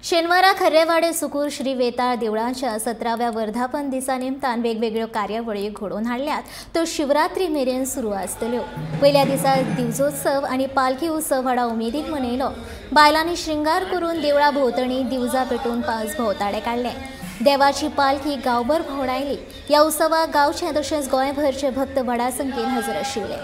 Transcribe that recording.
शेनवारा खर्रेवाडे सुकूर श्री वेताळ देवळाच्या 17व्या वर्धापन दिसा निमतान वेगवेगळ्यो कार्यावळी घडोवन हाडल्यात, त्यो शिवरात्री मेरेन सुरू आसतल्यो। पयल्या दिसा दिवजोत्सव आनी पालखी उत्सव व्हडा उमेदीन मनयलो। बायलांनी श्रृंगार करून देवळा भोंवतणी दिवजा पेटोवन 5 भोंवताडे काडले। देवाची पालखी गांवभर भोंवडायली। ह्या उत्सवाक गांवचे तशेंच गोंयभरचे भक्त व्हडा संख्येन हजर आशिल्ले।